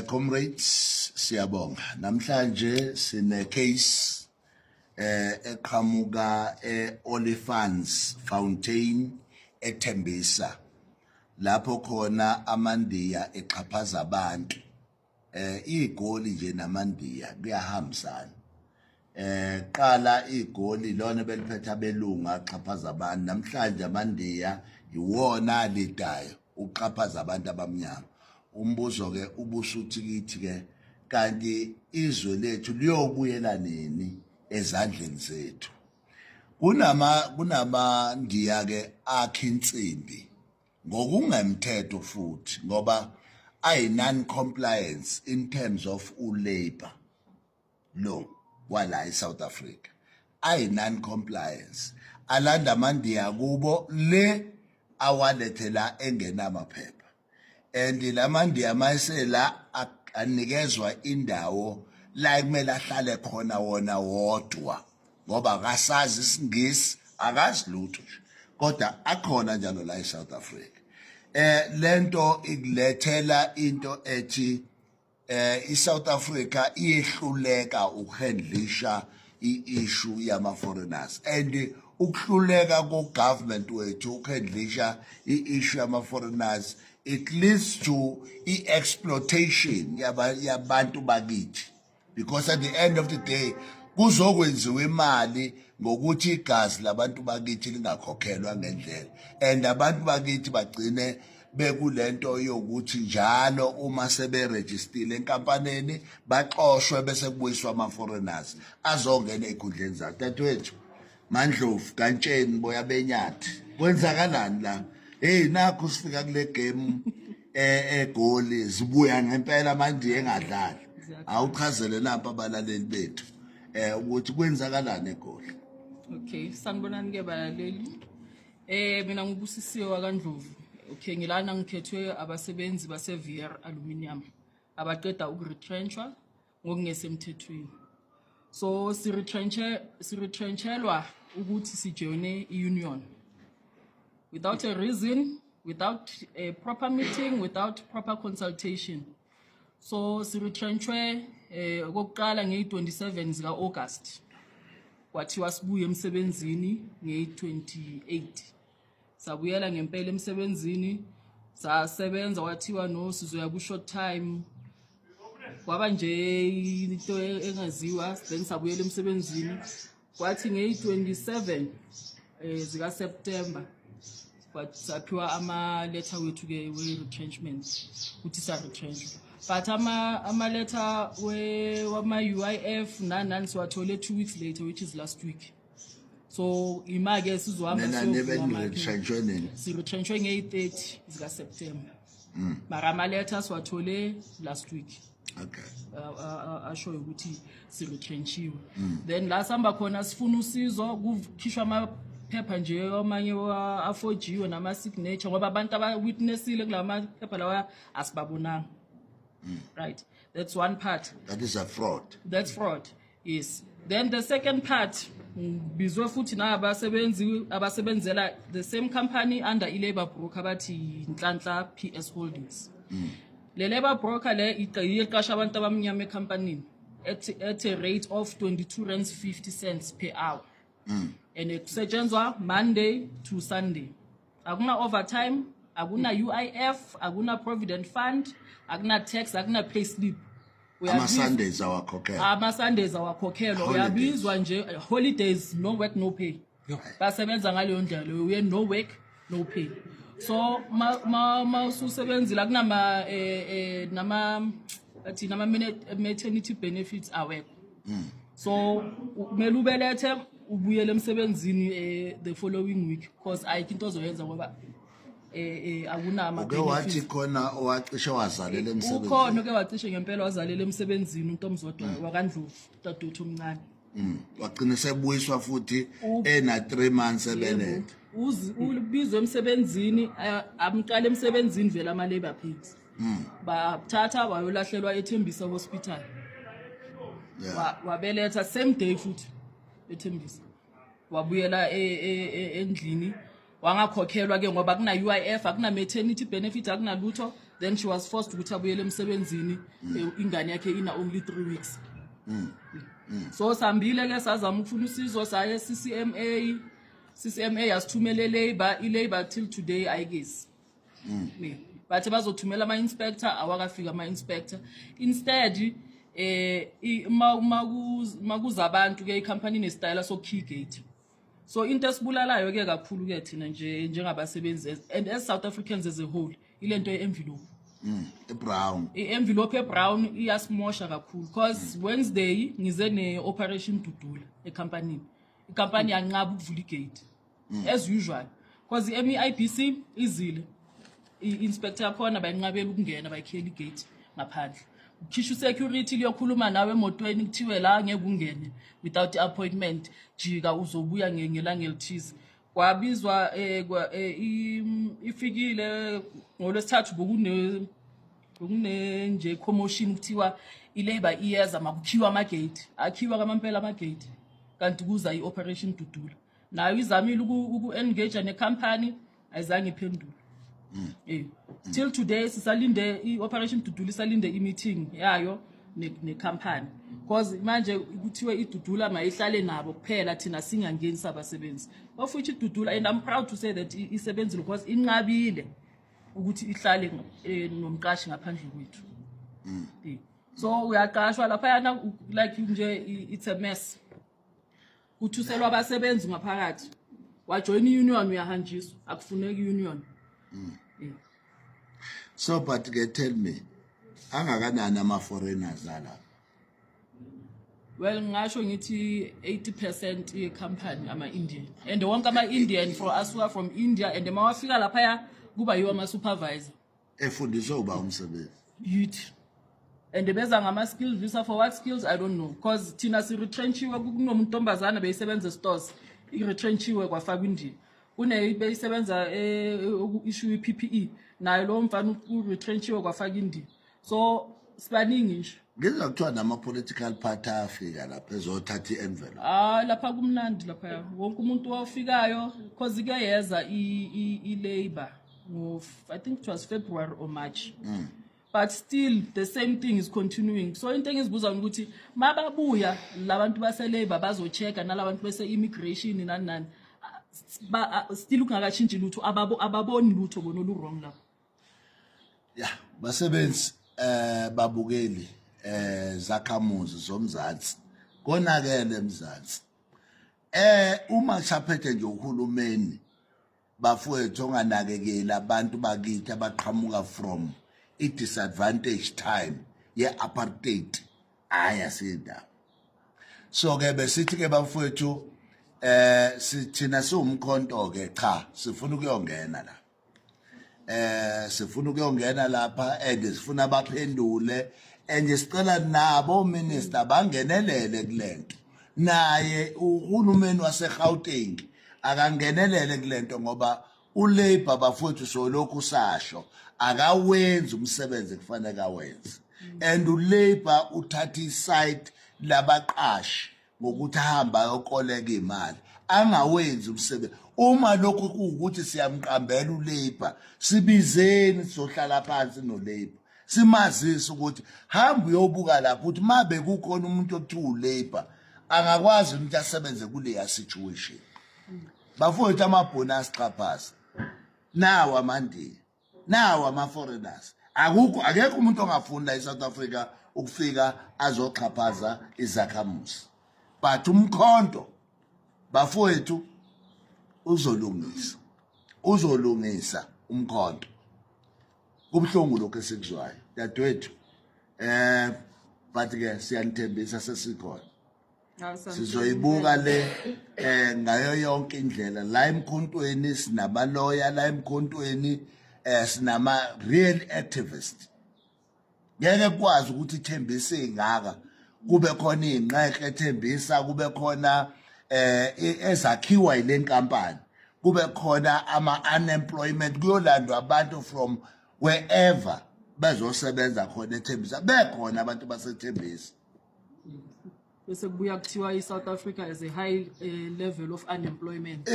Comrades, siyabonga. Namhlanje sine case eqhamuka eOlifants Fountain eThembisa, lapho khona amandiya exhaphaza abantu. IGoli nje namandiya kuyahambisana. Qala iGoli lona beliphethe abelungu axhaphaza abantu, namhlanje amandiya iwona alidayo uxhaphaza abantu abamnyama. Umbuzo ke ubusuthi kithi ke, kanti izwe lethu liyobuyela nini ezandleni zethu? Kunamandiya ke akha insimbi ngokungemthetho futhi, ngoba ayi non compliance in terms of u-labor law wala eSouth Africa, ayi non compliance. Alanda amandiya kubo le, awalethela engenamaphepha, and lamandiya mayesela anikezwa indawo la kumele ahlale khona wona wodwa, ngoba akasazi isiNgisi, akazi lutho nje, kodwa akhona njalo la eSouth Africa. Lento ikulethela into ethi iSouth Africa iyehluleka ukuhandlisha i-issue yama foreigners, and ukuhluleka ko government wethu ukuhandlisha i-issue yama foreigners, it leads to i-exploitation yabantu bakithi, because at the end of the day kuzokwenziwa imali ngokuthi igazi labantu bakithi lingakhokhelwa ngendlela, and abantu bakithi bagcine bekulento yokuthi njalo uma seberejistile enkampaneni baxoshwe, bese kubuyiswa ama-foreigners azongena ey'khundleni zakho. Dadewethu Mandlovu Kantsheni, boya benyathi, kwenzakalani la? Hey, nakho sifika kule game eGoli, zibuya ngempela manje engadlali. Awuchazele lapha abalaleli bethu ukuthi kwenzakalani eGoli. Okay, sanibonani ke balaleli. Mina ngubusisiwe wakaNdlovu. Okay, ngilana ngikhethwe abasebenzi base VR Aluminium abaqeda ukuretrenchwa ngokungesemthethweni. So siretrenchelwa ukuthi sijoine i-union without a reason, without a proper meeting, without proper consultation. So siretrenchwe okokuqala ngeyi-27 zika August. Kwathiwa sibuye emsebenzini ngeyi-28. Sabuyela ngempela emsebenzini, sasebenza, kwathiwa no, sizoya ku short time. Kwaba nje into engaziwa, then sabuyela emsebenzini. Kwathi ngeyi-27 zika September saphiwa ama letter wethu ke we retrenchment, ukuthi sa retrench, but ama letter we wama UIF nani siwathole 2 weeks later, which is last week. So ima ke sizohamba Nina siyovula nibe ama-appeal. niretrenchwe nini? Siretrenchwe ngeyi-30 zika September, mara ama letter siwathole last week ashoyo ukuthi siretrenchiwe. Then la sihamba khona sifuna usizo, kukhishwa amaphepha nje amanye afojiwe nama-signature, ngoba abantu abawitnessile kula maphepha lawa asibabonanga, right? That's one part. That is a fraud. That's fraud, yes. Then the second part, ngibizwe futhi nabasebenzi abasebenzela the same company under i-labor broker, bathi Nhlanhla PS Holdings. Le labor broker le iqasha abantu abamnyama ekhampanini at a rate of 22 rands 50 cents per hour, and kusetshenzwa Monday to Sunday. Akuna overtime, akuna UIF, akuna provident fund, akuna tax, akuna pay slip. Ama-Sundays awakhokhelwa? Ama-Sundays awakhokhelwa. Holidays. Uyabizwa nje, holidays, no work, no pay. Basebenza ngaleyo ndlela leyo, uye no work, no pay. So ma ususebenzile, akunama nama athi nama maternity benefits awekho. So kumele ubelethe, ubuyele emsebenzini the following week, because ayikho into ozoyenza ngoba akunama Uke wathi benefits. khona owacishe wazalela emsebenzini. Ukhona oke wacishe ngempela wazalela emsebenzini, uNtomzodwa wakaNdlovu, dadewethu omncane. Wagcina sebuyiswa futhi ena 3 months ebelethe. Ubizwe emsebenzini, amqala emsebenzini vele ama labor pains, bathatha wayolahlelwa eThembisa Hospital. Wabeletha same day futhi eThembisa, wabuyela endlini, wangakhokhelwa ke ngoba akuna UIF, akuna maternity benefit, akunalutho. Then she was forced ukuthi abuyele emsebenzini, ingane yakhe ina only 3 weeks. So sambile ke, sazama ukufuna usizo, saye CCMA. CCMA yasithumele labor, i-labor till today ayikezi. Yeah. Bathi bazothumela ama-inspector, awakafika ama-inspector. Instead makuza abantu ke ikhampani nesitayela so-key gate. So into esibulalayo ke kakhulu ke thina nje njengabasebenzi and as South Africans as a whole, ilento ye-envelope. Brown. I-envelope e-brown iyasimosha kakhulu, cause Wednesday ngize ne-Operation Dudula ekhampanini, ikampani yanqaba ukuvula igate as usual, cause i-MEIBC izile, i-inspector yakhona bayinqabela ukungena, bayikhiyela igate ngaphandle. Ukhishwa usecurity liyokhuluma nawe emotweni, kuthiwe la ngeke ungene without i-appointment, jika uzobuya ngelanga elithize. Kwabizwa ifikile ngolwesithathu, bekune nje commotion, kuthiwa i-labor iyeza, makukhiwa amagate. Akhiwa kamampela amagate, kanti kuza i-Operation Dudula. Nayo izamile uku-engage nekhampani, ayizange iphendule. Till today sisalinde i-Operation Dudula, isalinde i-meeting yayo nekhampani, because manje kuthiwe iDudula mayihlale nabo kuphela, thina singangeni sabasebenzi, of which iDudula, and I'm proud to say that isebenzile, because inqabile ukuthi ihlale nomqashi ngaphandle kwethu. So uyaqashwa laphayana, like nje it's a mess. Kuthuselwa abasebenzi ngaphakathi, wajoyina i-union, uyahanjiswa, akufuneki i-union. So but ke tell me, angakanani ama-foreigners alapha? Well, ngingasho ngithi 80% ye-company ama-Indian, and wonke ama-Indian for asuka from India, and mawafika laphaya kuba yiwo ama-supervisor. Efundiswe uba umsebenzi? Yithi, and beza ngama-skill visa. For what skills, I don't know, because thina siretrenchiwe. Kunomuntombazana beyisebenza estores, iretrenchiwe, kwafakwa iNdiya. Kune beyisebenza issue i-PPE, nayo lowo mfana uretrenchiwe, kwafakwa iNdiya. So sibaningi nje. Ngizwa kuthiwa nama-political party ayafika lapha ezothatha i-envelope. Ah, lapha kumnandi lapha, wonke umuntu ofikayo, cause kuyeza i-labor ngo I think it was February or March, but still the same thing is continuing. So into engizibuza ukuthi mababuya labantu base-labor bazo-check-a nalabantu bese-immigration nani nani, still kungakashintshi lutho, ababoni lutho bona olu-wrong lapho. Ya, basebenzi, babukeli, zakhamuzi zomzansi, konakele emzansi. Uma saphethe nje uhulumeni, bafowethu, onganakekeli abantu bakithi abaqhamuka from i-disadvantage time ye-apartheid, hayi, asiyindaba. So ke besithi ke bafowethu, sithina siwumkhonto ke, cha, sifuna ukuyongena la, sifuna ukuyongena lapha and sifuna baphendule, and sicela nabo minister bangenelele kulento, naye uhulumeni waseGauteng akangenelele kulento, ngoba uLabor, bafowethu, solokhu sasho, akawenzi umsebenzi kufanele awenze, and uLabor uthatha iside labaqashi ngokuthi ahamba ayokoleka imali, angawenzi umsebenzi. Uma lokhu kuwukuthi siyamqambela uLabor, sibizeni, sizohlala phansi noLabor, simazise ukuthi hamba uyobuka lapho ukuthi mabe kukhona umuntu okuthiwa uLabor angakwazi ukuthi asebenze kuleya situation. Bafowethu, amabhonasi xhaphasa nawo amaNdiya, nawo ama-foreigners, akukho, akekho umuntu ongafuni la e-South Africa ukufika azoxhaphaza izakhamuzi, but umkhonto, bafowethu, uzolungisa, uzolungisa umkhonto. Kubuhlungu lokho esikuzwayo, dadewethu, but ke siyanithembisa, sesikhona, sizoyibuka le ngayo yonke indlela. La emkhontweni sinabaloya, la emkhontweni sinama real activist. Ngeke kwazi ukuthi ithembise ingaka, kube khona ingqeke ethembisa, kube khona ezakhiwa ile nkampani, kube khona ama unemployment, kuyolandwa abantu from wherever bezosebenza khona eThembisa, bekhona abantu baseThembisa. Bese kubuya kuthiwa i-South Africa has a high level of unemployment.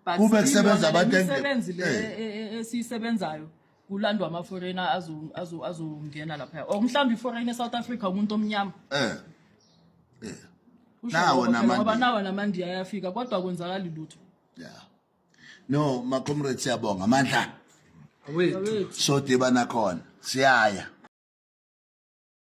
But Kube still kusebenza yona le abantu misebenzi le esiyisebenzayo. Kulandwa ama-foreigner azongena laphaya, or mhlawumbe i-foreigner eSouth Africa umuntu omnyama. Kusho Nawo lokho phela, ngoba namaNdiya. Nawo namandiya ayafika, kodwa akwenzakali lutho. Yeah, no, ma comrades, siyabonga amandla. Awethu. Awethu. Sodibana khona, siyaya.